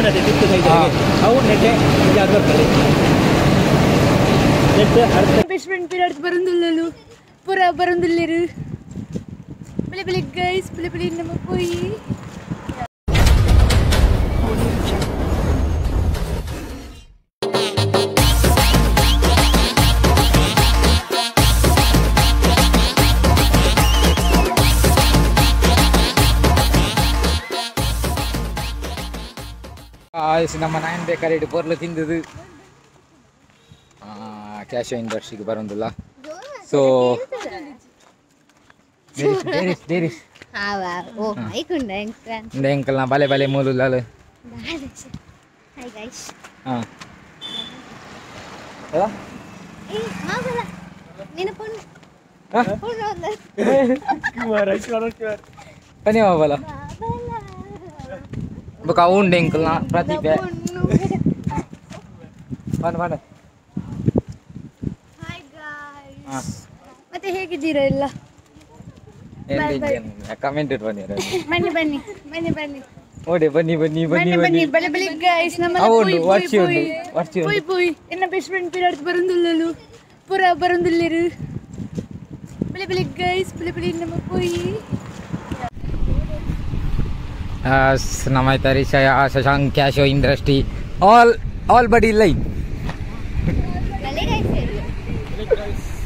ಬೂರ್ನತೆ ತಿತ್ತು size ಅವು ನೆಟ್ಟೆ ಜಾಗ ಬರ್ತದೆ ನೆಟ್ ಅರ್ಧ ಬೆಸ್ಟ್ ಫ್ರೆಂಡ್ ಪಿರಾಡ್ದು ಬರಂದುಲ್ಲಲು ಪೂರ ಬರಂದುಲ್ಲೇರು ಬಲೆ ಬಲೆ ಗೈಸ್ ಬಲೆ ಬಲೆ ನಮ್ಮ ಪೋಯಿ ನಮ್ಮ ನಾಯನ್ ಬೇಕಾದ್ರೆ ಇಟ್ಟು ಪೊರ್ಲು ತಿಂದದು ಕ್ಯಾಶ್ ಇಂಡಸ್ಟ್ರಿಗೆ ಬರೋದಿಲ್ಲ. ಸೊ ಎಂಕಲ್ನ ಬಲೆ ಬಲೆ ಮೂಲುಲ್ಲ. ಹಾಂ ಪನಿ ಬಾಬಲ ಬೊಕ ಉಂಡು ಎಂಕಲ್ನ ಪ್ರತಿಭೆ ಬನ್ ಬನ್. ಹಾಯ್ ಗೈಸ್, ಮತ್ತೆ ಹೇಗಿದ್ದೀರಾ ಎಲ್ಲ? ಕಮೆಂಟ್ it ಬನ್ನಿ ಬನ್ನಿ ಬನ್ನಿ ಬನ್ನಿ ಬನ್ನಿ ಓಡೆ ಬನ್ನಿ ಬನ್ನಿ ಬನ್ನಿ ಬನ್ನಿ ಬಲೆ ಬಲೆ ಗೈಸ್. ನಮ್ಮ ಉಂಡು ವರ್ಚಿ ಉಂಡು ವರ್ಚಿ ಪೋಯಿ ಪೋಯಿ ಎನ್ನ ಬೆಸ್ಟ್ ಫ್ರೆಂಡ್ ಪಿರಾಡ್ದು ಬರಂದುಲ್ಲಲು ಪೂರ ಬರಂದುಲ್ಲೇರು ಬಲೆ ಬಲೆ ಗೈಸ್ ಬಲೆ ಬಲೆ ನಮ್ಮ ಪೋಯಿ. ನಮ್ಮ Shaya Shashank cashew industry all all body line. ಬಲೆ ಗೈಸ್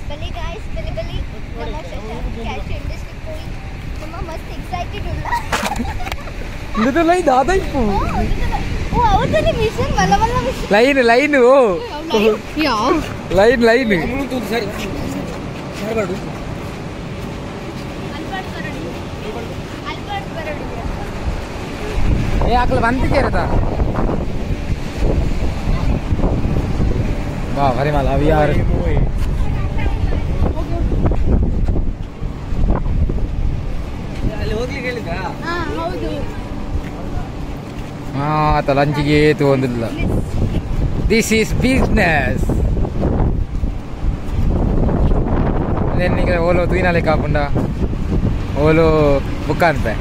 ಬಲೆ ಗೈಸ್ ಬಲೆ ಬಲೆ ನಮ್ಮ ಶಶಾಂಕ್ ಕ್ಯಾಶೋ ಇಂಡಸ್ಟ್ರಿ ಪೋಯಿ ನಮ್ಮ ಮಸ್ತ್ ಎಕ್ಸೈಟೆಡ್ ಉಲ್ಲ. ಇಂದು ಲೈನ್ ದಾದೈಪು ಓ ಅವತನೆ ಮಿಷನ್ ಮಲ್ಲ ಮಲ್ಲ ಮಿಷನ್ ಲೈನ್ ಲೈನ್ ಓ ಯಾವ ಲೈನ್ ಲೈನ್ ಸರಿ ಮಾಡಬಾರ್ದು. ಅಲ್ಬರ್ಟ್ ಬರಡಿ ಅಲ್ಬರ್ಟ್ ಬರಡಿ ಏ ಆಕಲ ಬಂದಿದ್ದೀರತ ವಾ ಭಾರಿ ಮಾಲ we are. ಅಲ್ಲಿ ಹೋಗ್ಲಿಕ್ಕೆ ಹೇಳಿದ್ರಾ? ಹಾ ಹೌದು. ಹಾ ಆತ ಲಂಚಿಗೆ ತಗೊಂಡಿಲ್ಲ. This is business. ನಿಮಗೆ ಓಲೋ ತೂಯಿನಾಲೆ ಕಾಪುಂಡ ಓಲೋ ಬುಕ್ ಅನ್ಪೆ.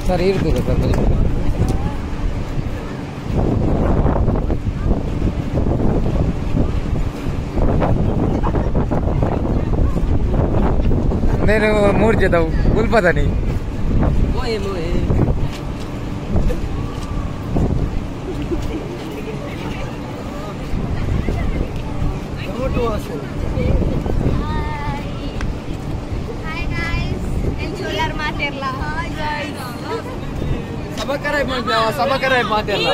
ಸರ್ ಇರ್ತದೆ ಸರ್ నేను ಮೂರು ಜೊತೆ ಉಲ್ಪದನಿ. ಹಾಯ್ ಗೈಸ್, ಎಂಜೋಲಾರ್ ಮಾತಿರ್ಲಾ. ಹಾಯ್ ಗೈಸ್, ಸಬಕರೈ ಮಾಡ್ತೀವಿ ಸಬಕರೈ ಮಾತಿರ್ಲಾ.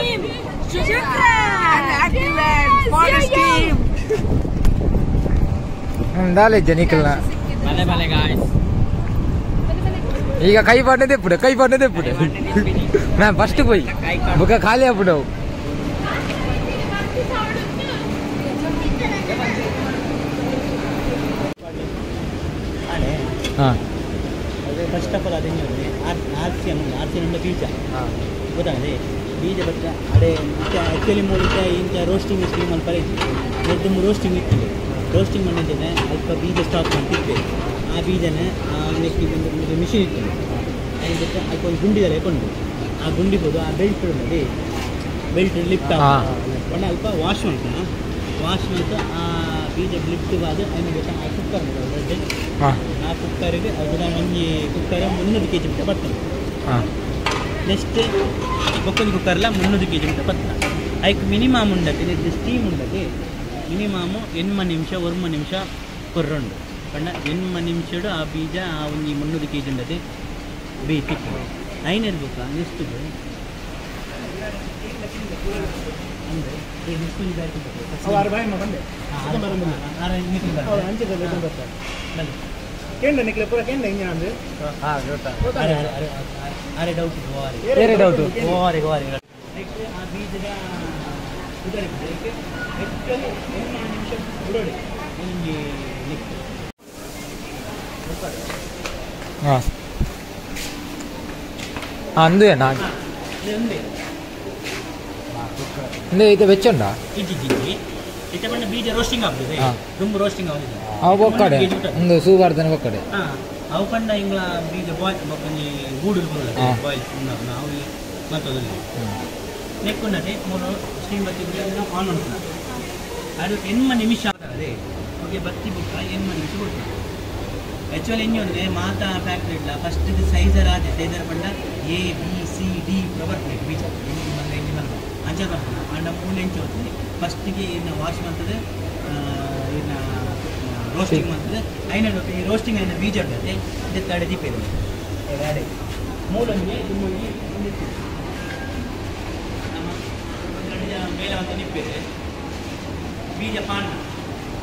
ದಾಲೆ ಜನಿಕಲ್ನ ಬಲೆ ಬಲೆ ಗಾಯ್ಸ್. ಈಗ ಕೈ ಪಾಟದೆ ಪುಡ ಕೈ ಪಾಟದೆ ಪುಡ ನಾನು ಫಸ್ಟ್ ಪೋಯಿ ಬುಕ್ಕ ಖಾಲಿ ಆಗ್ಬಿಡವು. ಹಾಂ ಫಸ್ಟ್ ಆಫ್ ಆಲ್ ಅದೇನು R C M R C M ಬೀಜ ಗೊತ್ತಾಗದೆ ಬೀಜ ಬತ್ತ ಅಡೆ ಆ್ಯಕ್ಚುಲಿ ಮೂಲಿಕ ಇಂಥ ರೋಸ್ಟಿಂಗ್ ಸ್ಟೀಮ್ ಅಲ್ಪ ಇತ್ತು ರೋಸ್ಟಿಂಗ್ ಇತ್ತು. ರೋಸ್ಟಿಂಗ್ ಮಾಡಿದ್ದೇನೆ ಅಲ್ಪ ಬೀಜ ಸ್ಟಾಕ್ ಮಾಡ್ತಿದ್ದೆ. ಆ ಬೀಜನ ನೆಕ್ಸ್ಟ್ ಒಂದು ಮಿಷಿನ್ ಇತ್ತು ಅದಕ್ಕೆ ಅಲ್ಪ ಒಂದು ಗುಂಡಿದಲ್ಲಿ ಕೊಂಡು ಆ ಗುಂಡಿ ಹೋದು ಆ ಬೆಲ್ಟ್ ಉಂಟದೆ ಬೆಲ್ಟ್ ಲಿಫ್ಟ್ ಒಣ ಅಲ್ಪ ವಾಶ್ ಮಾಡ್ತಾನೆ ವಾಶ್ ಮಾಡ್ತಾ ಆ ಬೀಜ ಲಿಫ್ಟ್ ಆದ ಆಮೇಲೆ ಆ ಕುಕ್ಕರ್ ಉಂಟು ಆ ಕುಕ್ಕರಿಗೆ ಅದು ಒಂಜಿ ಕುಕ್ಕರ್ 300 ಕೆ ಜಿ ಮುಟ್ಟ ಬರ್ತದೆ. ನೆಕ್ಸ್ಟ್ ಬೊಕ್ಕೊಂದು ಕುಕ್ಕರ್ಲ 300 ಕೆ ಜಿ ಮುಟ್ಟ ಬರ್ತದೆ. ಐಕ್ ಮಿನಿಮಮ್ ಉಂಡತೆ ಸ್ಟೀಮ್ ಉಂಡತೆ ಮಿನಿಮಮ್ 80 ನಿಮಿಷ 1 ನಿಮಿಷ ಕೊರ್ರುಂಡು ಪಂಡ 80 ನಿಮಿಷಡು ಆ ಬೀಜ ಆ ಒಂಜಿ 300 ಕೆ ಜಿ ಉಂಡತೆ ಬೀ ತಿಕ್ಕು ಐನೂರು ಬೊಕ್ಕ ನೆಕ್ಸ್ಟ್ ಅಂದರೆ ಆ ಬೀಜದ ನಿಮಿಷ ಬಿಡೋಡಿ ಒಂಜಿ ಹಾಂ ಅಂದುವೇನಾ ಒಂದೇ ಇಂದು ಇದು ವೆಚ್ಚ ಉಂಟಾ? ಇಜ್ಜಿ ಇತ್ತೆ ಪಂಡ ಬೀಜ ರೋಸ್ಟಿಂಗ್ ಆಗ್ತದೆ ತುಂಬ ರೋಸ್ಟಿಂಗ್ ಆಗಿದೆ ಅವು ಬೊಕ್ಕಡೆ ಒಂದು ಸೂಬಾರ್ದನ ಬೊಕ್ಕಡೆ ಅವು ಪಂಡ ಇಂಗ್ಲ ಬೀಜ ಬಾಯ್ಲ್ ಬೊಕ್ಕಂಜಿ ಗೂಡು ಬಾಯ್ಲ್ ನಾವು ಮತ್ತೊಂದು ನೆಕ್ಕುಂಡತೆ ಮೂರು ಸ್ಟೀಮ್ ಬತ್ತಿ ಆನ್ ಮಾಡ್ತಾನೆ ಅದು 80 ನಿಮಿಷ ಆಗ್ತದೆ ಓಕೆ ಬತ್ತಿ ಬುಕ್ಕ 80 ನಿಮಿಷ ಕೊಡ್ತಾರೆ ಆ್ಯಕ್ಚುಲಿ ಎಂಜಿ ಅಂದರೆ ಮಾತಾ ಫ್ಯಾಕ್ಟ್ರಿ ಇಲ್ಲ ಫಸ್ಟ್ ಇದು ಸೈಜರ್ ಆದ ಸೈಜರ್ ಪಂಡ A B C D proper plate ಬೀಜ ಎಂಜಿ ಮಲ್ಲ ಎಂಜಿ ಮಲ್ಲ ಅಂಚ ಬರ್ತಾರೆ ಅಂಡ ಮೂರು ಇಂಚು ಹೋಗ್ತದೆ ಫಸ್ಟಿಗೆ ಇನ್ನು ವಾಶ್ ಮಾಡ್ತದೆ ಇನ್ನು ರೋಸ್ಟಿಂಗ್ ಮಾಡ್ತದೆ ಐನ ಈ ರೋಸ್ಟಿಂಗ್ ಐನ ಬೀಜ ಉಂಟದೆ ಇದಕ್ಕೆ ಅಡೆ ದೀಪ ಇದೆ ಅಡೆ ಮೂಲೊಂದಿಗೆ ತುಂಬಿ ನಮ್ಮ ಒಂದು ಜನ ಮೇಲೆ ಒಂದು ನಿಪ್ಪಿದೆ ಬೀಜ ಪಾಂಡ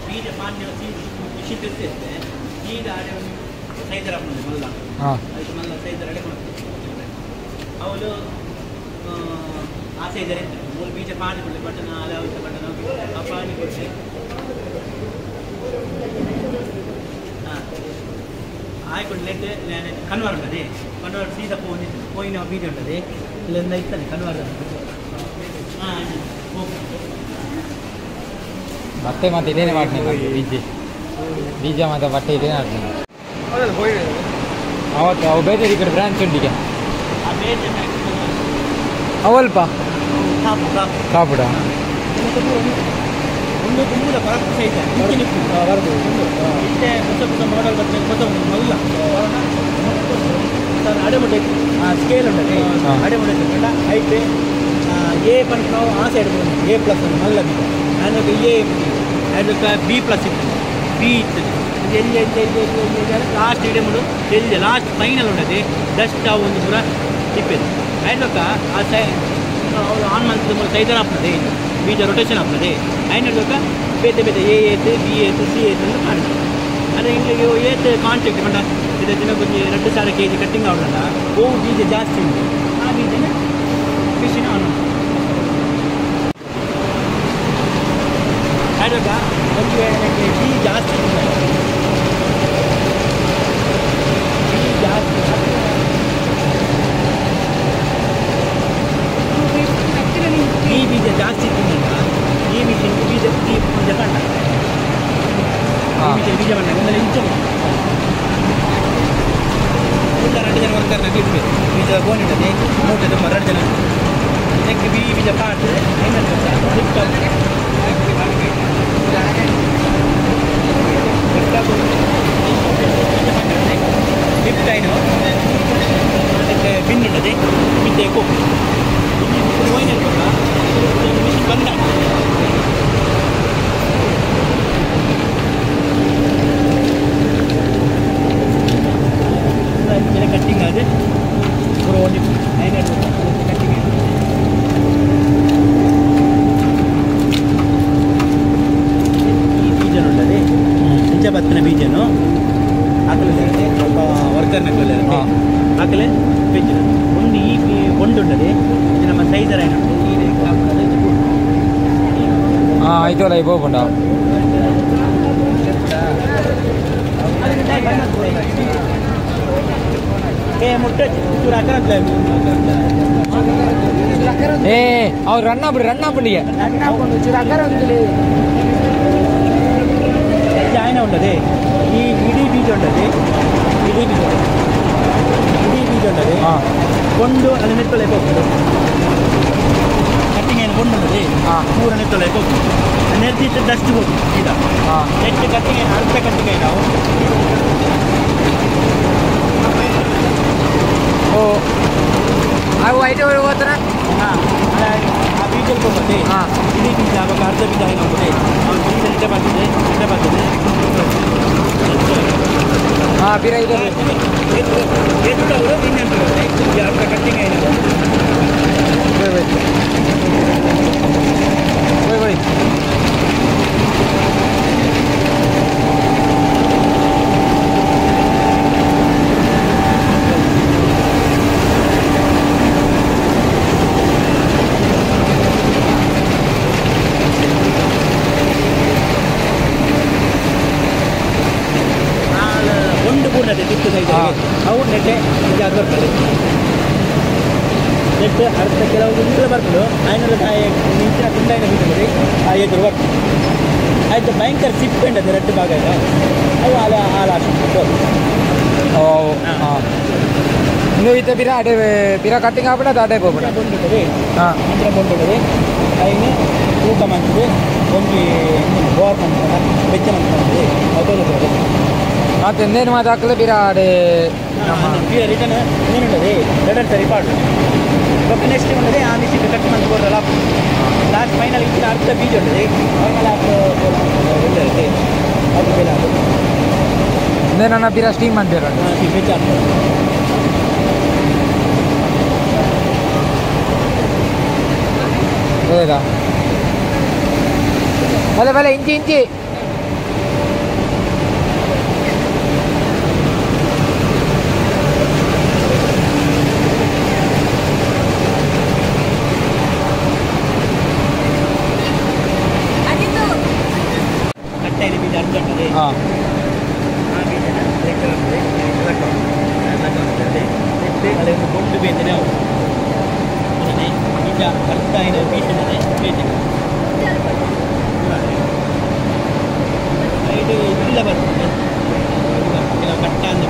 ಬೀಜ ಪಾಂಡ ಮಿಷಿನ್ ತೆಗ್ದಿರ್ತದೆ ಈಗ ಅಡೆ ಒಂದು ಸೈದರ ಹಾಕ್ತದೆ ಮಲ್ಲ ಅದಕ್ಕೆ ಮಲ್ಲ ಸೈದರ ಅಡೆ ಕೊಡ್ತದೆ ಅವಳು ಆ ಸೈದರ ಇರ್ತದೆ ಮೂರು ಬೀಜ ಪಾಣಿ ಕೊಡಲಿ ಬಟನ್ ಅಲೆ ಅವತ್ತು ಬಟನ್ ಆ ಪಾಣಿ ಕೊಡಲಿ ಹಾಂ ಆಯ್ಕೊಂಡು ಕನ್ವರ್ ಉಂಟದೆ ಕನ್ವರ್ ಸೀದಾ ಪೋನಿತ್ತು ಪೋಯಿನ ಬೀಜ ಉಂಟದೆ ಇಲ್ಲಿಂದ ಇತ್ತಾನೆ ಕನ್ವರ್ ಹಾಂ ಓಕೆ ಬಟ್ಟೆ ಮತ್ತೆ ಇದೇನೆ ಮಾಡ್ತೀನಿ ಬೀಜ ಬೀಜ ಮತ್ತೆ ಬಟ್ಟೆ ಇದೇನೆ ಮಾಡ್ತೀನಿ ಅವತ್ತು ಅವು ಬೇರೆ ಈ ಕಡೆ ಬ್ರಾಂಚ್ ಉಂಟಿಗೆ ಅವಲ್ಪ ಕಾಪುಡ ಸ್ಕೇಲ್ ಉಂಟದೆ ಅಡೆ ಹೈಟ್ ಎ ಪಂಡ ಆ ಸೈಡ್ ಎ ಪ್ಲಸ್ ಮಲ್ಲ ಬೀಜ ಅದಕ್ಕೆ ಎ ಅದಕ್ಕೆ ಬಿ ಪ್ಲಸ್ ಇರ್ತದೆ ಬಿ ಇರ್ತದೆ ಎಲ್ಲಿ ಎಲ್ಲಿ ಎಲ್ಲಿ ಎಲ್ಲಿ ಎಲ್ಲಿ ಲಾಸ್ಟ್ ಇಡೆ ಮುಡು ಎಲ್ಲಿ ಲಾಸ್ಟ್ ಫೈನಲ್ ಉಂಟದೆ ಡಸ್ಟ್ ಅವು ಒಂದು ಪೂರ ತಿಪ್ಪೇದು ಅದಕ್ಕೆ ಆ ಸೈ ಅವ್ರು ಆನ್ ಮಾಡ್ತದೆ ಮೂಲ ಸೈದರ್ ಆಗ್ತದೆ ಬೀಜ ರೊಟೇಷನ್ ಆಗ್ತದೆ ಐನಕ್ಕೆ ಬೇತೆ ಬೇತೆ ಎ ಏತ್ ಬಿ ಏತ್ ಸಿ ಏತ್ ಅಂತ ಮಾಡಿದ್ರು ಅದೇ ಹಿಂಗೆ ಏತ್ ಕಾಂಟ್ಯಾಕ್ಟ್ ಕಂಡ ಇದು ದಿನಕ್ಕೊಂದು 2000 K G cutting ಆಡೋಲ್ಲ ಹೂವು ಬೀಜ ಜಾಸ್ತಿ ಉಂಟು ಆ ಬೀಜನ ಮಿಷಿನ್ ಆನ್ ಅದಕ್ಕೆ ಒಂದು ವೇಳೆ ಬಿ ಜಾಸ್ತಿ ಬಿ ಜಾಸ್ತಿ ಈ ಬೀಜ ಜಾಸ್ತಿ ತಿನ್ನಲ್ಲ ಈ ಮಿಷಿನ್ ಬೀಜ ಈ ಬೀಜ ಕಂಡ ಬೀಜ ಬೀಜ ಬಂಡ ಒಂದಲ್ಲ ಇಂಚು ಇಲ್ಲ 2 ಜನ ವರ್ಕರ್ ನಗ್ಲಿಕ್ಕೆ ಬೀಜ ಗೋಣಿಟ್ಟದೆ ಮೂಟೆ ತುಂಬ 2 ಜನ ಇದಕ್ಕೆ ಬೀ ಬೀಜ ಪಾಟ್ ಲಿಫ್ಟ್ ಐನು ಅದಕ್ಕೆ ಬಿನ್ ಉಂಟದೆ ಬಿದ್ದೆ ಕೋಪು ಮಿಷಿನ್ ಬಂದ ಕಟ್ಟಿಂಗ್ ಆದ ಕಟ್ಟಿಂಗ್ ಈ ಬೀಜ ಉಂಟದೆ ಇಂಚ ಬತ್ತಿನ ಬೀಜನು ಹಾಕಲು ಒಬ್ಬ ವರ್ಕರ್ ನಕಲು ಹಾಕಲೆ ಬೀಜ ಒಂದು ಈ ಒಂದುಂಟದೆ ಇದು ನಮ್ಮ ಸೈಜರ್ ಏನುಂಟು ಈ ಹಾಂ ಆಯ್ತು ಅಲ್ಲ ಹೋಗ್ಬಂಡ ಏ ಅವ್ರು ರನ್ ಆಗ್ಬಿಡಿ ರನ್ ಆಗ್ಬಿಡಿ ಜಾಯ್ನ ಉಂಟದೆ ಈ ಇಡೀ ಬೀಜ ಉಂಟದೆ ಇಡೀ ಬೀಜ ಇಡೀ ಬೀಜ ಉಂಟದೆ ಕೊಂಡು ಅಲ್ಲಿ ನೆತ್ತೊಳಗೆ ಹೋಗ್ತದೆ ಕಟ್ಟಿಂಗ್ ಏನು ಕೊಂಡುಂಟದೆ ಪೂರ ನೆತ್ತೊಳಗೆ ಹೋಗ್ತದೆ ನೆತ್ತಿಟ್ಟು ಡಸ್ಟ್ ಹೋಗ್ತದೆ ಸೀದಾ ನೆಟ್ಟು ಕಟ್ಟಿಂಗ್ ಏನು ಅರ್ಧ ಕಟ್ಟಿಗೆ ನಾವು ಓ ಅವು ಐಟು ಹೋಗ್ತಾರ ಹಾಂ ಆ ಬೀಜಲ್ಲಿ ಹೋಗ್ತದೆ ಇಡೀ ಬೀಜ ಆವಾಗ ಅರ್ಧ ಬೀಜ ಏನು ಹೋಗ್ತದೆ ಅವ್ನು ಬೀಜ ನೆಟ್ಟೆ ಬರ್ತದೆ ನೆಟ್ಟೆ ಬರ್ತದೆ ಹಾಂ ಬೀರ ಇದು ಅರ್ಧ ಕಟ್ಟಿಂಗ್ ಏನು ಹೋಯ್ ಒಂದು ಪೂರ್ಣತೆ ತಿತ್ತು ಸೈಜ್ ಅವು ನೆಟ್ಟೆ ಅದು ಬರ್ತದೆ ನೆಟ್ಟು ಅರ್ಧ ಕೆಲವು ಇಂಚಲ ಬರ್ತದೆ ಐನೂರು ನಿಂಚಿನ ತುಂಡೈನ ಬೀಜ ಆ ಎದುರು ಬರ್ತದೆ. ಆಯ್ತು ಭಯಂಕರ ಸಿಪ್ಪೆ ಉಂಟು ರಡ್ಡು ಭಾಗ ಅದು ಅಲ್ಲ ಲಾಸ್ಟ್ ಓ ಹಾಂ ನೀವು ಇತ್ತೆ ಪಿರ ಅಡೆ ಪಿರ ಕಟ್ಟಿಂಗ್ ಆಪುಂಡ ಅಡೆ ಪೋಪುಂಡ ಬೊಂಡುಂಟದೆ ಹಾಂ ಇಂಚಿನ ಬೊಂಡುಂಟದೆ ಅಯಿನ್ ತೂಕ ಮಂತುದು ಒಂಜಿ ಬೋರ್ ಮಂತುಂಡ ಬೆಚ್ಚ ಮಂತುಂಟದೆ ಅದು ಮತ್ತು ಎಂದೇನು ಮಾತು ಹಾಕಲೆ ಪಿರ ಅಡೆ ನಮ್ಮ ಪಿರ ರಿಟರ್ನ್ ಏನುಂಟದೆ ರಿಟರ್ನ್ ಸರಿ ಪಾಡು ಬೊಕ್ಕ ನೆಕ್ಸ್ಟ್ ಉಂಟದೆ ಆ ಮಿಷಿನ್ ಕಟ್ ಮಂತ್ ಕೊರಲ್ಲ ಲಾಸ್ಟ್ ಫೈನಲ್ ಇಂಚಿನ ಅರ್ಧ ಬೀಜ ಉಂಟದೆ ಆಮೇಲೆ ಉಂಟದೆ ಅದು ಬೇಲೆ ನನ್ನ ಪಿರ ಸ್ಟೀಮ್ ಮಾಡ್ತೀರ ಬೆಚ್ಚ ಹೌದಾ ಬಲೆ ಬಲೆ ಇಂಚಿ ಇಂಚಿ ಕಟ್ಟಾಯಿನ ಬೀಜ ಅರ್ಧ ಉಂಟದೆ ಹಾಂ ಆ ಬೀಜನ ಅಲ್ಲಿ ಒಂದು ಬೊಂಡು ಬೇತನೆ ಅವು ಬೀಜ ಅರ್ಧ ಐನ ಬೀಜನೇ ಬೇತನೆ ಇದು ಇಲ್ಲ ಬರ್ತದೆ ಕೆಲವು ಕಟ್ಟ ಅಂದ್ರೆ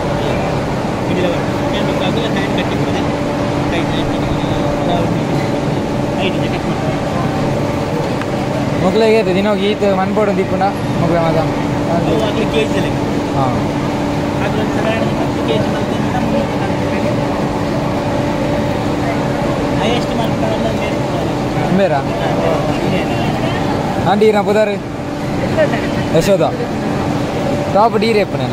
ಗಿಡ ಬರ್ತದೆ ಬೇಕಾಗಲ್ಲ ಹ್ಯಾಂಡ್ ಕಟ್ಟಿ ಕೊಡದೆ ಕೈ ಐದು ಕಟ್ ಮಾಡ್ತಾರೆ ಮೊಗಲಿಗೆ ದಿನ ಈತ ಮನ್ಪೋಡು ದಿಪ್ಪುಂಡ ಮೊಗಲ ಮಾತ ಅವು ಆಗಲಿ ಕೆ ಜಿ ಲೆಕ್ಕ ಹಾಂ ಅದು ಒಂದು ಸಾಧಾರಣ 10 ಕೆ ಜಿ ಮಲ್ತಿಂದ ಹೈಯೆಸ್ಟ್ ಮಾಡ್ಕೊಳ್ಳಲ್ಲ ಬೇರ ಆಂಟಿ ನಾ ಪುದಾರು ಯಶೋದ ಟಾಪ್ ಡಿ ರೇಪನೆ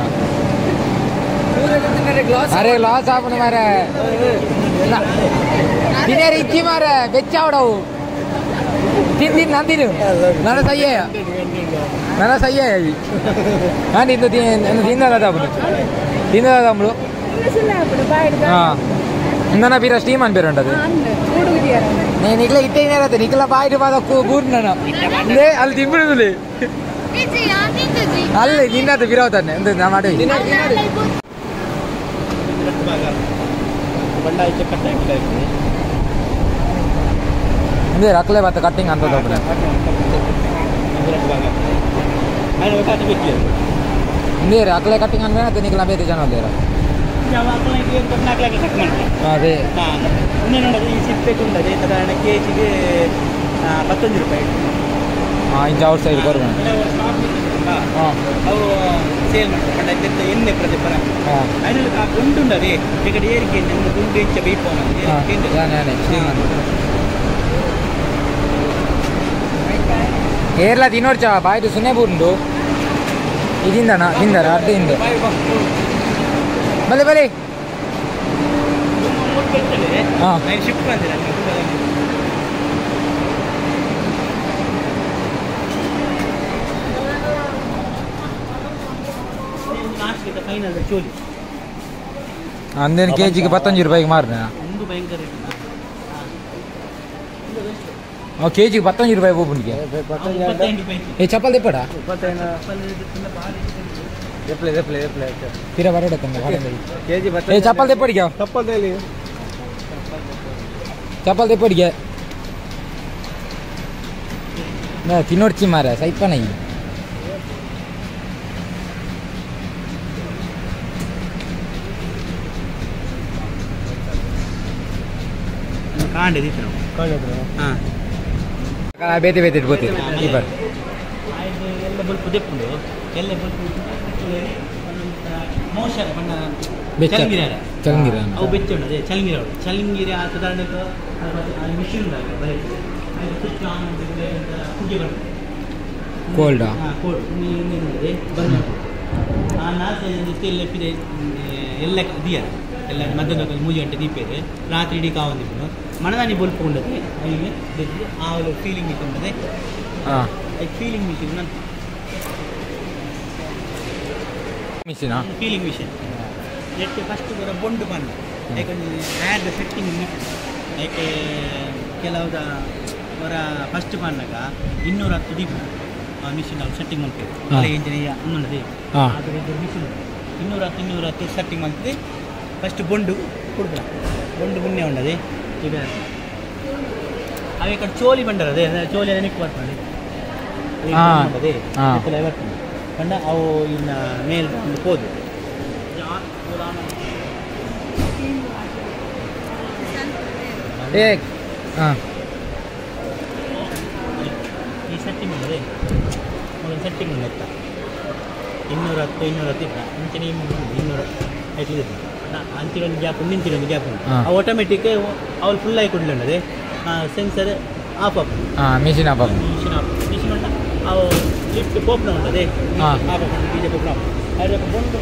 ಅರೆ ಲಾಸ್ ಆಪಣ ಮಾರೆ ತಿನ್ನೇರು ಇಚ್ಚಿ ಮಾರೆ ಬೆಚ್ಚಾವಡವು ತಿನ್ ತಿನ್ ನಾನು ತಿನ್ನು ನನ್ನ ಸಯ್ಯ ನನ್ನ ಸಯ್ಯ ಆಂಟಿ ಇಂದು ತಿಂದ ತಮ್ಮಳು ತಿಂದ ತಮ್ಮಳು ಹಾಂ ಇಂದನ ಬೀರ ಸ್ಟೀಮ್ ಅನ್ಬೇರು ಉಂಟದು నేను ఇట్లా ఇట్టే అయినా నిఖిల బాయ్ బాధ కూర్చున్నాను ಅಲ್ಲಿ ತಿಂಬಿಡುದಿಲ್ಲ ಅಲ್ಲಿ ನಿನ್ನದು ಬಿರಾವತಾನೆ ಅಂತ ನಾ ಮಾಡಿ ಅಂದ್ರೆ ಅಕ್ಲೆ ಬತ್ತ ಕಟ್ಟಿಂಗ್ ಅಂತ ಅಂದ್ರೆ ಅಕ್ಲೆ ಕಟ್ಟಿಂಗ್ ಅಂದ್ರೆ ನಿಖಿಲ ಬೇರೆ ಜನ ಅಲ್ಲೇರ ಅದೇ ನೋಡೋದು ಈ ಸಿಪ್ಪೆ ಉಂಟದೆ ಸಾಧಾರಣ ಕೆ ಜಿಗೆ 19 ರೂಪಾಯಿ. ಹಾಂ ಇಂಚ ಔಟ್ ಸೈಡ್ ಕೊರ್ಬಣ ಹಾಂ ಅವು ಸೇಲ್ ಮಾಡ್ತಾರೆ ಪಂಡ ಎಣ್ಣೆ ಪ್ರತಿಪರ ಹಾಂ ಅದರಲ್ಲಿ ಆ ಗುಂಡು ಉಂಟದೆ ಈ ಕಡೆ ಏರಿಕೆ ನಮ್ಮ ಗುಂಡು ಇಂಚ ಬೇಯ್ಪೋಣ ಏರ್ಲ ತಿನ್ನೋಡ್ಚ ಬಾಯ್ದು ಸುನೆ ಬುಂಡು ಇದಿಂದನ ತಿಂದಾರ ಅರ್ಧ ಹಿಂದೆ ಬಲೆ ಬಲೆ ಹಾಂ ಶಿಫ್ಟ್ ಬಂದಿಲ್ಲ ಫೈನಲ್ ಚೋಲಿ ಅಂದೇನು ಕೆ ಜಿಗೆ 15 ರೂಪಾಯಿಗೆ ಮಾರ್ನ ಒಂದು ಭಯಂಕರ ಕೆ ಜಿಗೆ 15 ರೂಪಾಯಿ ಒಬ್ಬನಿಗೆ. ಏ ಚಪ್ಪಲ್ ತೆಪ್ಪಡ ತೀರಾ ಬರೋಡ ಏ ಚಪ್ಪಲ್ ತೆಪ್ಪಡಿಗೆ ಚಪ್ಪಲ್ ತೆಪ್ಪಡಿಗೆ ತಿನ್ನೋಡ್ಚಿ ಮಾರ ಸೈಪನ ಈ ಹಾಂ ಬೇತೆ ಬೇತೆ ಇಟ್ಕೋತೀರಿ ಈ ಬಾರಿ ಎಲ್ಲ ಬಲ್ಪು ದೆಪ್ಪುಂಡು ಎಲ್ಲ ಬಲ್ಪು ಮೋಶರ ಬಣ್ಣ ಚಲಂಗಿರ ಚಲಂಗಿರ ಅವು ಬೆಚ್ಚ ಉಂಟು ಅದೇ ಚಲಂಗಿರ ಉಂಟು ಚಲಂಗಿರ ಸಾಧಾರಣ ಮಿಷಿನ್ ಉಂಟು ಬರೀ ಸ್ವಿಚ್ ಆನ್ ಕುಗ್ಗೆ ಬರ್ತದೆ ಕೋಲ್ಡಾ ಹಾಂ ಕೋಲ್ಡ್ ಇನ್ನೇನುಂಟದೆ ಬಂದ್ ಆ ನಾಲ್ಕು ಎಲ್ಲ ಎಲ್ಲ ದಿಯ ಎಲ್ಲ ಮಧ್ಯಾಹ್ನ 3 ಗಂಟೆ ದೀಪ ಇದೆ ರಾತ್ರಿ ಇಡೀ ಕಾವಂದಿಪ್ಪುಂಡು ಮನದಾನಿ ಬೊಲ್ಪು ಉಂಡದೆ ಅಲ್ಲಿಗೆ ಆ ಫೀಲಿಂಗ್ ಮಿಷಿನ್ ಉಂಟದೆ ಹಾಂ ಫೀಲಿಂಗ್ ಮಿಷಿನ್ ನನ್ನ ಮಿಷಿನಾ feeling machine net first ಬರೋ ಬೊಂಡು ಬಂದು ಯಾಕಂದ್ರೆ add setting ಯಾಕೆ ಕೆಲವುದ ಹೊರ ಫಸ್ಟ್ ಬಂದಾಗ 210 ದೀಪ ಆ ಮಿಷಿನ್ ನಾವು ಸೆಟ್ಟಿಂಗ್ ಮಾಡ್ತೇವೆ ಅಲ್ಲ ಇಂಜಿನಿಯರ್ ಅನ್ನೋದೇ ಅದರ ಮಿಷಿನ್ 210 210 ಸೆಟ್ಟಿಂಗ್ ಮಾಡ್ತದೆ ಫಸ್ಟ್ ಬೊಂಡು ಕೊಡ್ಬ ಬೊಂಡು ಪುಣ್ಯ ಉಂಡದೆ ಈಗ ಅವೇ ಕಡೆ ಚೋಲಿ ಬಂಡರ ಅದೇ ಚೋಲಿ ನೆನಪು ಬರ್ತಾರೆ ಪಂಡ ಅವು ಇನ್ನ ಮೇಲ್ ಪೋದು ಈ ಸೆಟ್ಟಿಂಗ್ ಉಂಟದೆ ಒಂದು ಸೆಟ್ಟಿಂಗ್ ಉಂಟು 210 210 ಇದ್ದ ಅಂಚನೆ 200 ಐದು ಅಂಚಿನೊಂದು ಗ್ಯಾಪ್ ಉಂಟು ಇಂಚಿನೊಂದು ಗ್ಯಾಪ್ ಉಂಟು ಅವು ಆಟೋಮೆಟಿಕ್ ಅವ್ರು ಫುಲ್ ಆಗಿ ಕೊಡ್ಲುಂಡದೆ ಸೆನ್ಸರ್ ಆಫ್ ಆಪುಂಡು ಮಿಷಿನ್ ಆಫ್ ಆಪುಂಡು ಮಿಷಿನ್ ಉಂಟ ಅವು ಲಿಫ್ಟ್ ಪೋಪ್ನ ಉಂಟದೆ ಆಫ್ ಆಪುಂಡು ಬೀಜ ಪೋಪ್ನ ಆಪುಂಡು ಬೊಂಡು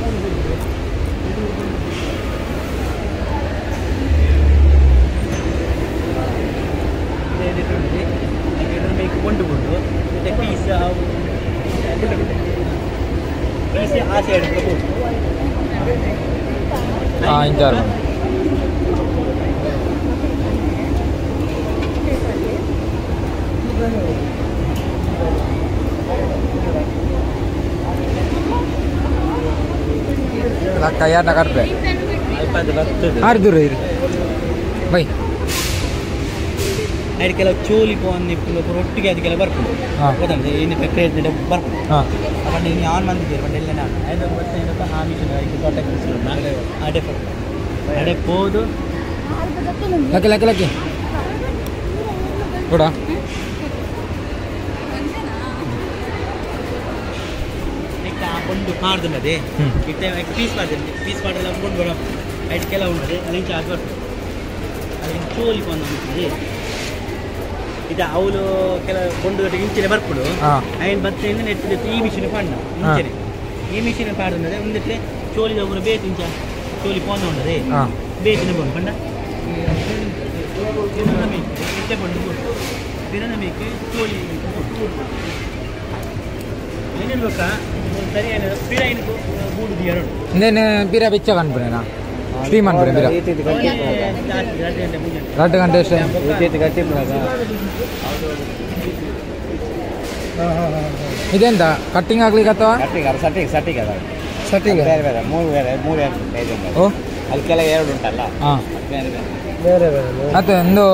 ಬೊಂಡು ಬೊಂಡು ಬೊಂಡು ಮತ್ತೆ ಪೀಸ್ ಪೀಸ್ ಆ ಸೈಡ್ ಇಂಚಾರು ಕೈಯಾಟ ಕಟ್ಪೆ ಆರು ಇರು ಬೈ ಐದು ಕೆಲವು ಚೋಲಿ ಪೋನ್ ಒಟ್ಟಿಗೆ ಅದಕ್ಕೆಲ್ಲ ಬರ್ಪುಂಡು ಗೊತ್ತಂದ್ರೆ ಇನ್ನು ಕ್ರೇಜ್ ಬರ್ಪುಂಡು ಪಂಡ ಇನ್ನು ಆನ್ ಬಂದಿದ್ದೀರಿ ಪಂಡ ಎಲ್ಲ ನಾನು ಐದು ಬರ್ತಾ ಆ ಮಿಷನ್ ಐದು ತೋಟಕ್ಕೆ ಅಡೆ ಅಡೆ ಪೋದು lucky lucky lucky ಕೂಡ ಒಂದು ಪಾಡ್ದುಂಡದೆ ಇತ್ತೆ ಪೀಸ್ ಪಾಡ್ದೆ ಪೀಸ್ ಪಾಡಲ್ಲ ಕೊಂಡು ಬರ ಐದು ಕೆಲವು ಉಂಟದೆ ಅಲ್ಲಿ ಅದು ಬರ್ತದೆ ಅಲ್ಲಿ ಚೋಲಿ ಪೋನ್ ಇದು ಅವಳು ಕೆಲ ಕೊಂಡು ಇಂಚಿನ ಬರ್ಪುಡು ಐನ್ ಬತ್ತೆ ನೆಟ್ ಈ ಮಿಷಿನ್ ಪಾಂಡ ಇಂಚನೆ ಈ ಮಿಷಿನ್ ಪಾಡುಂಡದೆ ಒಂದಿಟ್ಲೆ ಚೋಲಿ ಒಬ್ಬರು ಬೇಕು ಇಂಚ ಚೋಲಿ ಪೋನ ಉಂಡದೆ ಬೇಕಿನ ಬೋನು ಪಂಡ ಇತ್ತೆ ಕೊಂಡು ಬಿರನ ಮೇಕೆ ಚೋಲಿ ಐನ ಸರಿ ಪಿರ ಗೂಡು ದಿಯರು ಪಿರ ಬೆಚ್ಚ ಕನ್ಪುನೇನಾ ಸ್ಟೀಮ್ ಅನ್ಪುನೆ ಪಿರ 2 ಗಂಟೆ ಅಷ್ಟೇ ಇದೆಂತ ಕಟ್ಟಿಂಗ್ ಆಗ್ಲಿಕ್ಕೆ ಅಥವಾ ಸೆಟ್ಟಿಂಗ್ ಬೇರೆ ಬೇರೆ ಮೂರು ಬೇರೆ ಮೂರು ಓ ಅಲ್ಲಿ ಕೆಳಗೆ ಎರಡು ಉಂಟಲ್ಲ ಬೇರೆ ಬೇರೆ ಬೇರೆ ಮತ್ತೆ ಒಂದು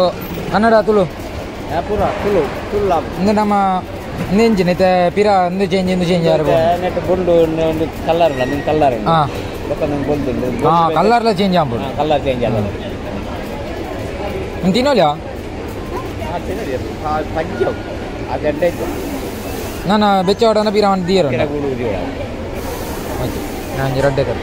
ಕನ್ನಡ ತುಳು ಪೂರ ತುಳು ತುಳು ಒಂದು ನಮ್ಮ ಇಂಜಿನ್ ಇತ್ತೆ ಪಿರ ಒಂದು ಚೇಂಜ್ ಇಂದು ಚೇಂಜ್ ಆರು ನೆಟ್ ಬೊಂಡು ಒಂದು ಕಲರ್ ಉಂಟು ನಿಮ್ಮ ಕಲರ್ ಹಾಂ ಬೊಂಡು ಹಾಂ ಕಲರ್ಲ ಚೇಂಜ್ ಆಗ್ಬೋದು ಕಲರ್ ಚೇಂಜ್ ಆಗ ತಿನ್ನೋಲ್ಲ ನಾನು ಬೆಚ್ಚವಾಡನ ಪಿರ ಒಂದು ದಿಯರು ಓಕೆ ನಾನು ರಡ್ಡೆ ತರ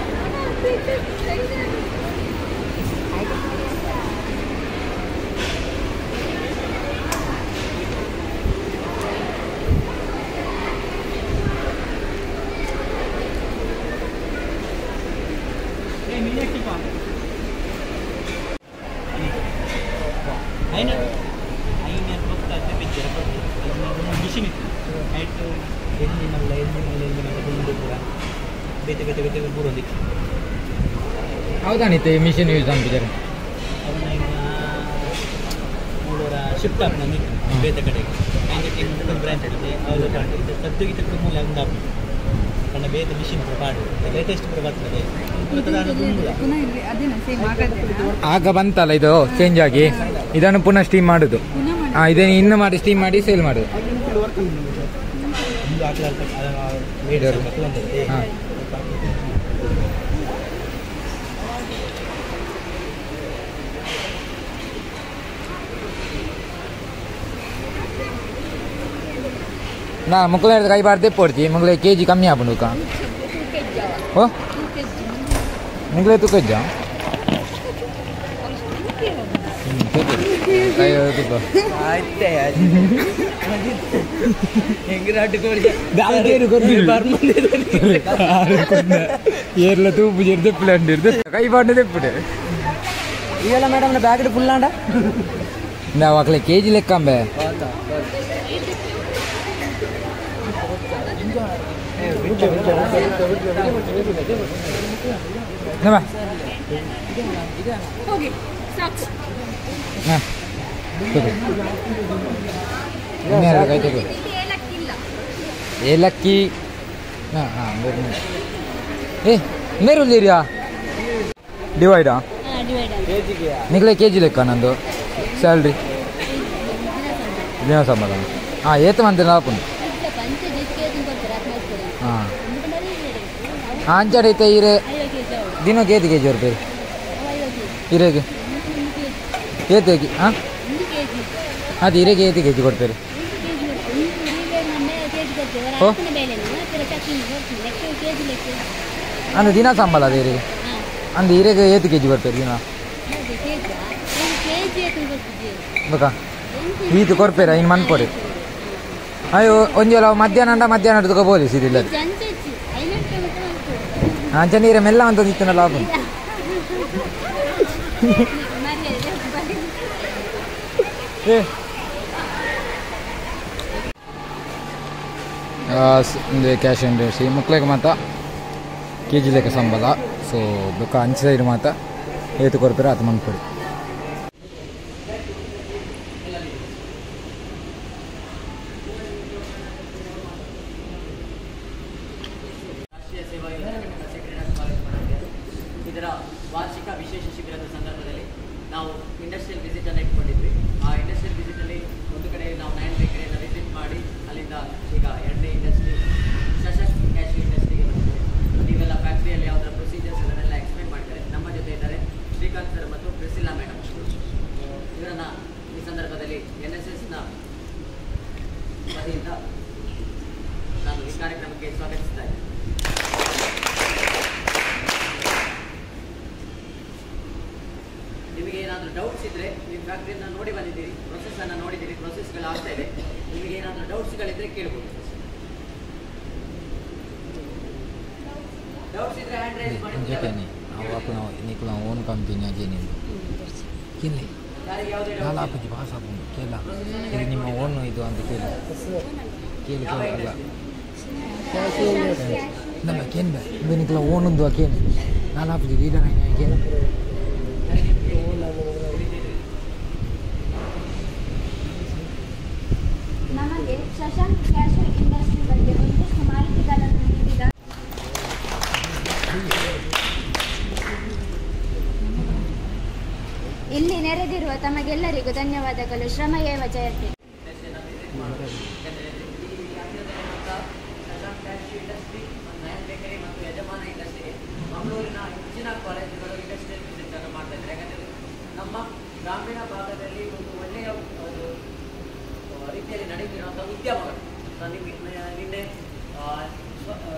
ಹೌದಾನಿತ್ತು ಈ ಮಿಷಿನ್ ಯೂಸ್ ಅನ್ಪಿದ್ದಾರೆ ಶಿಫ್ಟ್ ಆಪ್ ನಮಗೆ ಬೇತೆ ಕಡೆಗೆ ಬ್ರಾಂಚ್ ಇದೆ ಅವ್ರು ಪಾಡು ಸದ್ದುಗಿತ ಮೂಲ ಒಂದು ಆಪ್ ಕಣ್ಣ ಬೇತೆ ಮಿಷಿನ್ ಕೂಡ ಪಾಡು ಲೇಟೆಸ್ಟ್ ಕೂಡ ಬರ್ತದೆ ಆಗ ಬಂತಲ್ಲ ಇದು ಚೇಂಜ್ ಆಗಿ ಇದನ್ನು ಪುನಃ ಸ್ಟೀಮ್ ಮಾಡುದು ಹಾಂ ಇದನ್ನು ಇನ್ನು ಮಾಡಿ ಸ್ಟೀಮ್ ಮಾಡಿ ಸೇಲ್ ಮಾಡುದು ಹಾಂ ನಾ ಮುಕ್ಕಳ ಕೈ ಬಾರ್ದೆ ಪೋಡ್ತಿ ಮುಗ್ಲೆ ಕೆ ಜಿ ಕಮ್ಮಿ ಆಪುಂಡು ಓ ಮುಗ್ಲೆ ತೂಕ ಏರ್ಲ ತೂಪು ದೆಪ್ಪುಲಂಡಿ ಕೈ ಬಾಂಡು ದೆಪ್ಪುಡು ಇವೆಲ್ಲ madam bag full ಆಂಡ ನಾವು ಅಕ್ಲೆ ಕೆ ಜಿ ಲೆಕ್ಕಂಬೆ ಏಲಕ್ಕಿ ಹಾಂ ಹಾಂ ಏ ಮೇರುಲ್ಲಿರಿಯಾ ಡಿವೈಡಾ ನಿಗ್ಲೆ ಕೆ ಜಿ ಲೆಕ್ಕ ನಂದು ಸ್ಯಾಲ್ರಿ ದಿನ ಸಂಬಳ ಹಾಂ ಏತ್ ಮಂತ್ ಆಪುಂಡು ಅಂಚಡೆ ಇತ್ತೆ ಇರೆ ದಿನಕ್ಕೆ ಏತ್ ಕೆಜಿ ಕೊರ್ಪೇರು ಇರೆಗೆ ಏತ್ ಹಾಂ ಅದು ಇರೆಗೆ ಏತ್ ಕೆಜಿ ಕೊರ್ಪೇರು ಓ ಅಂದು ದಿನ ಸಂಬಳ ಅದೇ ಇರೆಗೆ ಅಂದು ಇರೆಗೆ ಏತ್ ಕೆಜಿ ಕೊರ್ಪೇರು ದಿನ ಬೇಕಾ ಈತು ಕೊರ್ಪೇರ ಇನ್ನು ಮನ್ಪೊಡಿ ಅಯ್ಯೋ ಒಂಜೊಲ ಮಧ್ಯಾಹ್ನ ಅಂಡ ಮಧ್ಯಾಹ್ನ ಹಿಡ್ದು ಬೋಲಿ ಸಿರಿಲ್ಲ ಅಂಚ ನೀರ ಮೆಲ್ಲ ಅಂತ ಇತ್ತನಲ್ಲ ಲಾಭ ಕ್ಯಾಶ್ ಇಂಡಸ್ಟ್ರಿ ಮುಕ್ಲೆಗ್ ಮಾತ ಕೆ ಜಿ ಲೆಕ್ಕ ಸಂಬಳ ಸೊ ಬೊಕ್ಕ ಅಂಚೆ ಸೈಡ್ ಮಾತ ಏತು ಕೊರ್ಪೇರ ಆತ ಮನ್ಪೊಡಿ. ಇದರ ವಾರ್ಷಿಕ ವಿಶೇಷ ಶಿಬಿರದ ಸಂದರ್ಭದಲ್ಲಿ ನಾವು ಇಂಡಸ್ಟ್ರಿಯಲ್ ವಿಸಿಟನ್ನು ಇಟ್ಕೊಂಡಿದ್ವಿ. ಆ ಇಂಡಸ್ಟ್ರಿಯಲ್ ವಿಸಿಟಲ್ಲಿ ಒಂದು ಕಡೆ ನಾವು ನಯನ್ ಬೇಕರಿಯನ್ನು ವಿಸಿಟ್ ಮಾಡಿ ಅಲ್ಲಿಂದ ಈಗ ಎರಡನೇ ಇಂಡಸ್ಟ್ರಿ ಶಶಾಂಕ್ ಕ್ಯಾಶ್ಯೂ ಇಂಡಸ್ಟ್ರಿಗೆ ಬಂದಿದ್ದೇವೆ. ನೀವೆಲ್ಲ ಫ್ಯಾಕ್ಟ್ರಿಯಲ್ಲಿ ಯಾವುದರ ಪ್ರೊಸೀಜರ್ಸ್ ಅದನ್ನೆಲ್ಲ ಎಕ್ಸ್ಪ್ಲೈನ್ ಮಾಡ್ತಾರೆ. ನಮ್ಮ ಜೊತೆ ಇದ್ದಾರೆ ಶ್ರೀಕಾಂತ್ ಸರ್ ಮತ್ತು ಪ್ರಿಸಿಲ್ಲಾ ಮೇಡಮ್. ಇವರನ್ನು ಈ ಸಂದರ್ಭದಲ್ಲಿ NSSನ ವತಿಯಿಂದ ನಾನು ಈ ಕಾರ್ಯಕ್ರಮಕ್ಕೆ ಸ್ವಾಗತಿಸ್ತಾ ಇದ್ದೇನೆ. ನಿಮಗೆ ಏನಾದರೂ ಡೌಟ್ಸ್ ಇದ್ದರೆ, ನೀವು ಫ್ಯಾಕ್ಟ್ರಿಯನ್ನು ನೋಡಿ ಬಂದಿದ್ದೀರಿ, ಪ್ರೊಸೆಸನ್ನು ನೋಡಿದ್ದೀರಿ, ಪ್ರೊಸೆಸ್ಗಳು ಆಗ್ತಾ ಇದೆ, ನಿಮಗೆ ಏನಾದರೂ ಡೌಟ್ಸ್ಗಳಿದ್ದರೆ ಕೇಳ್ಬೋದು. ಡೌಟ್ಸ್ ಇದ್ದರೆ ಹ್ಯಾಂಡ್ ರೈಸ್ ಮಾಡಿ. ಓನ್ ಕಂಪನಿ ಪಾಸ್ ಆಪುಂಡು ಕೇಳ ಇದು ನಿಮ್ಮ ಓನ್ ಇದು ಅಂತ ಕೇಳಿ ಕೇಳಿ ಕೇಳಿ ಅಲ್ಲ ನಮ್ಮ ಕೇನ್ ಬೇ ನಿಕ್ಲ ಓನೊಂದು ಕೇನು ನಾನು ಆಪುಜಿ ಲೀಡರ್ ಕೇನು. ನಮಗೆ ಶಶಾಂಕ್ ಕ್ಯಾಶ್ಯೂ ಇಂಡಸ್ಟ್ರಿ ಬಗ್ಗೆ ಒಂದಷ್ಟು ಮಾಹಿತಿಗಳನ್ನು ನೀಡಿದ ಇಲ್ಲಿ ನೆರೆದಿರುವ ತಮಗೆಲ್ಲರಿಗೂ ಧನ್ಯವಾದಗಳು. ಶ್ರಮ ಏವ ಜಯತೆ. ಶಶಾಂಕ್ ಕ್ಯಾಶ್ಯೂ ಇಂಡಸ್ಟ್ರಿ ಮತ್ತು ನಯನ್ ಬೇಕರಿ ಮತ್ತು ಯಜಮಾನ ಇಂಡಸ್ಟ್ರಿಗೆ ಮಂಗಳೂರಿನ ಹೆಚ್ಚಿನ ಕಾಲೇಜುಗಳು ಇಂಡಸ್ಟ್ರಿಯಲ್ ವಿಸಿಟ್ ಅನ್ನು ಮಾಡ್ತಾ ಇದ್ದಾರೆ. ಯಾಕಂದರೆ ನಮ್ಮ ಗ್ರಾಮೀಣ ಭಾಗದಲ್ಲಿ ಒಂದು ಒಳ್ಳೆಯ ಒಂದು ರೀತಿಯಲ್ಲಿ ನಡೆಯುತ್ತಿರುವಂಥ ಉದ್ಯಮಗಳು. ನಾನು ನಿಮಗೆ ನಿನ್ನೆ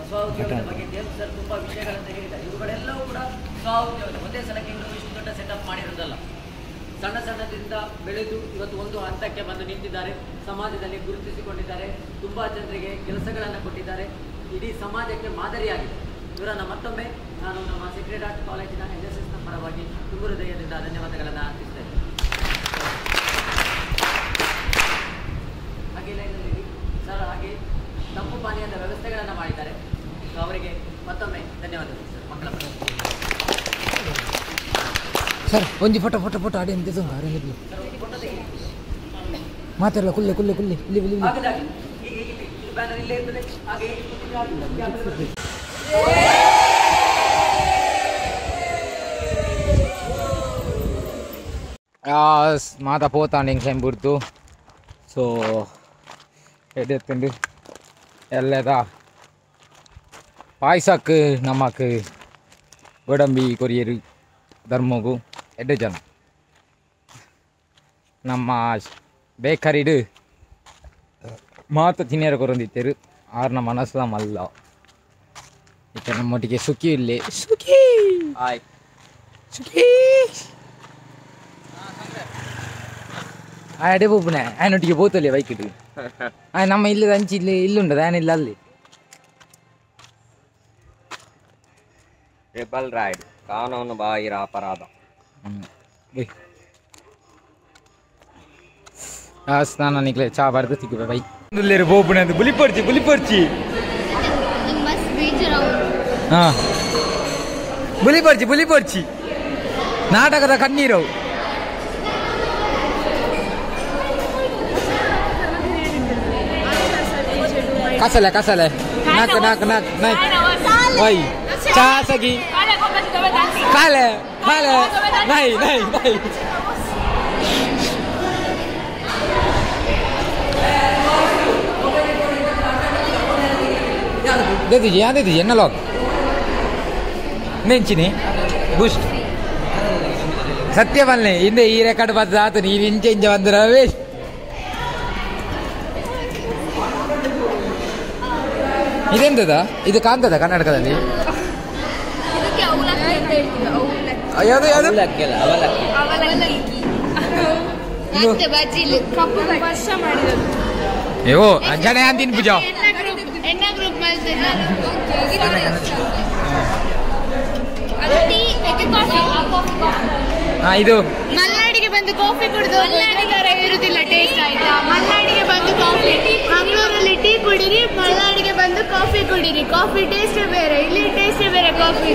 ಸ್ವ ಉದ್ಯೋಗದ ಬಗ್ಗೆ ದೇವ್ ಸರ್ ತುಂಬ ವಿಷಯಗಳನ್ನು ಹೇಳಿದ್ದಾರೆ. ಇವುಗಳೆಲ್ಲವೂ ಕೂಡ ಸ್ವ ಉದ್ಯೋಗದ ಒಂದೇ ಸಲಕ್ಕೆ ಇವರು ಇಷ್ಟು ದೊಡ್ಡ ಸೆಟಪ್ ಮಾಡಿರೋದಲ್ಲ. ಸಣ್ಣ ಸಣ್ಣದಿಂದ ಬೆಳೆದು ಇವತ್ತು ಒಂದು ಹಂತಕ್ಕೆ ಬಂದು ನಿಂತಿದ್ದಾರೆ, ಸಮಾಜದಲ್ಲಿ ಗುರುತಿಸಿಕೊಂಡಿದ್ದಾರೆ, ತುಂಬ ಜನರಿಗೆ ಕೆಲಸಗಳನ್ನು ಕೊಟ್ಟಿದ್ದಾರೆ, ಇಡೀ ಸಮಾಜಕ್ಕೆ ಮಾದರಿಯಾಗಿದೆ. ಇವರನ್ನು ಮತ್ತೊಮ್ಮೆ ನಾನು ನಮ್ಮ ಸೆಕ್ರೆಡ್ ಆರ್ಟ್ ಕಾಲೇಜಿನ NSSನ ಪರವಾಗಿ ತುಂಬ ಹೃದಯದಿಂದ ಧನ್ಯವಾದಗಳನ್ನು ಅರ್ಪಿಸ್ತಾ ಇದ್ದೇನೆ. ಹಾಗೆ ಲೈನಲ್ಲಿ ಸರ್ ಹಾಗೆ ತಂಪು ಪಾನೀಯದ ವ್ಯವಸ್ಥೆಗಳನ್ನು ಮಾಡಿದ್ದಾರೆ. ಸೊ ಅವರಿಗೆ ಮತ್ತೊಮ್ಮೆ ಧನ್ಯವಾದಗಳು ಸರ್. ಮಕ್ಕಳ ಸರ್ ಒಂಜಿ ಫೋಟೋ ಫೋಟೋ ಫೋಟೋ ಆಡಿ ಅಂತ ಮಾತಾಡಲ್ಲ ಕುಲ್ಲೆ ಕುಲ್ಲೆ ಕುಲ್ಲೆ ಇಲ್ಲಿ ಇಲ್ಲಿ ಮಾತಾ ಪೋತಾಂಡ್ ಎಂಕ್ಲೆನ್ ಬುಡ್ದು. ಸೊ ಎಡ್ಡೆತ್ತುಂಡು ಎಲ್ಲದ ಪಾಯ್ಸಕ್ಕೆ ನಮಕ್ ಗೋಡಂಬಿ ಕೊರಿಯರು ಧರ್ಮಗು ಎಡ್ಡೆ ಜನ. ನಮ್ಮ ಬೇಕರಿಡು ಮಾತ ತಿನ್ನಿಯರ ಕೊರೊಂದಿತ್ತೆರು ಆರ್ನ ಮನಸ್ಸು ಮಲ್ಲ. ಇತ್ತೆ ನಮ್ಮೊಟ್ಟಿಗೆ ಸುಖಿ ಇಲ್ಲಿ ಸುಖಿ ಆಯ್ ಸುಖಿ ಅಡೆ ಪೋಪುನೆ ಆಯನೊಟ್ಟಿಗೆ ಪೋತಲ್ಲಿ ಬೈಕಿಟ್ಟು ಆಯ್ ನಮ್ಮ ಇಲ್ಲದ ಅಂಚಿ ಇಲ್ಲಿ ಇಲ್ಲುಂಟದ ಆಯನಿಲ್ಲ ಅಲ್ಲಿ. ರೆಬಲ್ ರೈಡ್ ಕಾನೂನು ಬಾಹಿರ ಅಪರಾಧ. ಸ್ನಾನ ನಿಕ್ಲೆ ಚಾ ಬರ್ದು ತಿಕ್ಕುವೆ ಬೈ ಪೋಪುನೆ ಅಂತ ಬುಲಿಪರ್ಚಿ ಬುಲಿಪರ್ಚಿ ಹಾಂ ಬುಲಿಪರ್ಚಿ ಬುಲಿಪರ್ಚಿ ನಾಟಕದ ಕಣ್ಣೀರವು. ಕಸಲೆ ಕಸಲೆ ನಾಲ್ಕು ನಾಲ್ಕು ನಾಲ್ಕು ನಾಲ್ಕು ವೈ ಚಾಸಗಿ ಕಾಲೆ ಕಾಲೆ ನೈ ನೈ ನೈ. दे दीजिए यहाँ दे दीजिए ना लॉक। ನೆಂಚಿನಿ ಬೂಸ್ಟ್ ಸತ್ಯ ಬಲ್ಲೆ ಹಿಂದೆ ಈ ರೆಕಾರ್ಡ್ ಬದ್ದ ಆತು ನೀನು ಇಂಚೆ ಇಂಚೆ ಬಂದ್ರೆ ವೇಸ್ಟ್. ಇದೆಂತದ ಇದು ಕಾಣ್ತದ ಕರ್ನಾಟಕದಲ್ಲಿ? ಯಾವುದು ಯಾವುದು ಅಯ್ಯೋ ಅಂಜನೆ ಅಂತೀನಿ ಪೂಜಾ. ಇದು ಮಲ್ನಾಡಿಗೆ ಬಂದು ಕಾಫಿ ಕುಡಿದು ಮಲ್ನಾಡಿಗೆ ಇರುದಿಲ್ಲ ಟೇಸ್ಟ್ ಆಯ್ತಾ? ಮಲ್ನಾಡಿಗೆ ಬಂದು ಕಾಫಿ, ಮಂಗಳೂರಲ್ಲಿ ಟೀ ಕುಡಿರಿ, ಮಲ್ನಾಡಿಗೆ ಬಂದು ಕಾಫಿ ಕುಡಿರಿ, ಕಾಫಿ ಟೇಸ್ಟ್ ಬೇರೆ, ಇಲ್ಲಿ ಟೇಸ್ಟ್ ಬೇರೆ ಕಾಫಿ.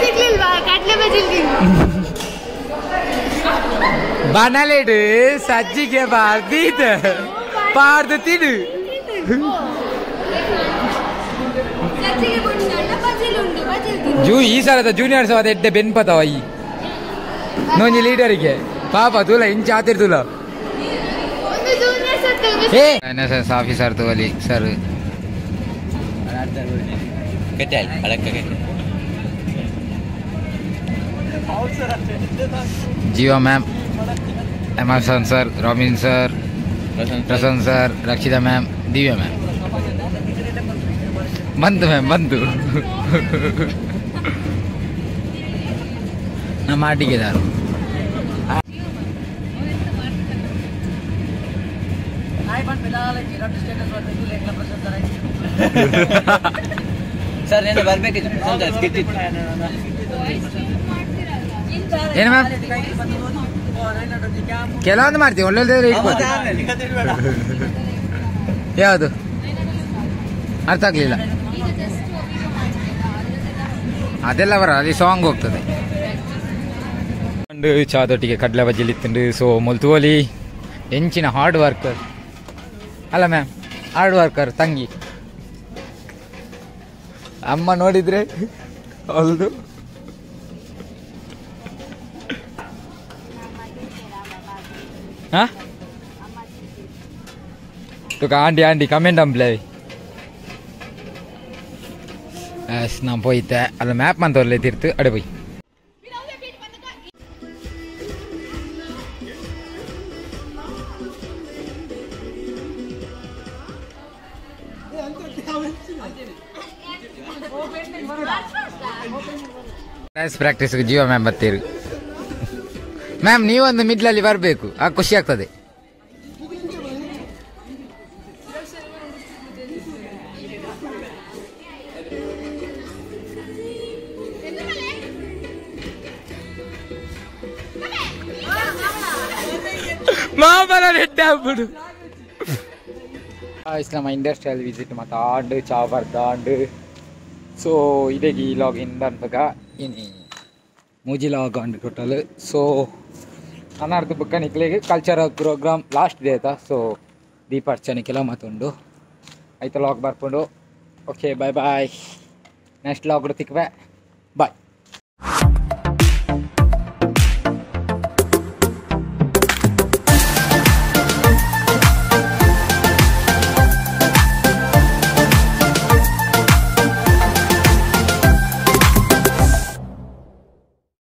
ಸಿಗ್ಲಿಲ್ವಾ ಕಡಲೆ ಬಜ್ಜಿ ತಿಂದು? ಬನಲೆಡು ಸಜ್ಜಿಗೆ ಬಾರ್ದೀತ ಪಾರ್ದು ತಿನ್ನು. ಜೂ ಈ ಸಲದ ಜೂನಿಯರ್ಸ್ ಅದ ಎಡ್ಡೆ ಬೆನ್ಪತವ ಈ ನೋಂಜಿ ಲೀಡರಿಗೆ ಪಾಪ ತುಲ ಇಂಚ ಆತಿರ್ತುಲ. N S S officer ತೋಲಿ sir Jeeva ma'am, Emerson sir, Robin sir, Prasanna sir, Rakshita ma'am, Divya ma'am. ಬಂತು ಮ್ಯಾಮ್ ಬಂತು. ನಮ್ಮ ಆಟಿಗೆದಾರು ಸರ್ ನೆನ್ನೆ ಬರ್ಬೇಕಿತ್ತು. ಏನು ಮ್ಯಾಮ್ ಕೆಲವೊಂದು ಮಾಡ್ತೀವಿ, ಒಳ್ಳೊಳ್ಳೆ ಯಾವುದು ಅರ್ಥ ಆಗ್ಲಿಲ್ಲ ಅದೆಲ್ಲ ಬರ ಅಲ್ಲಿ ಸಾಂಗ್ ಹೋಗ್ತದೆ. ಚಾದೊಟ್ಟಿಗೆ ಕಡಲೆ ಬಜ್ಜಿಲಿ ತಿಂದು ಸೊ ಮೊಲ್ತುವಲಿ ಹೆಂಚಿನ ಹಾರ್ಡ್ ವರ್ಕರ್ ಅಲ್ಲ ma'am, hard worker ತಂಗಿ ಅಮ್ಮ ನೋಡಿದ್ರೆ ಹೌದು. Aunty aunty comment ಅಂಪ್ಲೇ ನಾನು ಪೋಯ್ತೆ ಅಲ್ಲ ಮ್ಯಾಪ್ ಮಂತವರ್ಲೆ ತಿರ್ತು ಅಡೆ ಪೋಯ್. ಡ್ಯಾನ್ಸ್ ಪ್ರಾಕ್ಟೀಸ್ಗೆ ಜೀವ ಮ್ಯಾಮ್ ಬರ್ತೀರಿ ಮ್ಯಾಮ್, ನೀವೊಂದು ಮಿಡ್ಲಲ್ಲಿ ಬರಬೇಕು, ಆಗ ಖುಷಿ ಆಗ್ತದೆ. ನಮ್ಮ ಇಂಡಸ್ಟ್ರಿಯಲ್ ವಿಸಿಟ್ ಮತ್ತು ಆಂಡು ಚಾ ಬರ್ದಾಂಡು. ಸೊ ಇದಕ್ಕೆ ಈ ಲಾಗ್ ಇನ್ ಅನ್ಪಗ ಇನಿ ಮೂಜಿ ಲಾಗ್ ಅಂಡ್ ಟೋಟಲ್. ಸೊ ಅನಾರ್ಥ ಬುಕ್ಕ ನಿಕ್ಲೆಗೆ cultural program last day ಆಯ್ತಾ. ಸೊ ದೀಪಾರ್ಚನೆ ಕೆಲ ಮಾತುಂಡು ಆಯ್ತಾ ಲಾಗ್ ಬರ್ಕೊಂಡು. Okay bye bye, next log ತಿಕ್ವೆ ಬಾಯ್.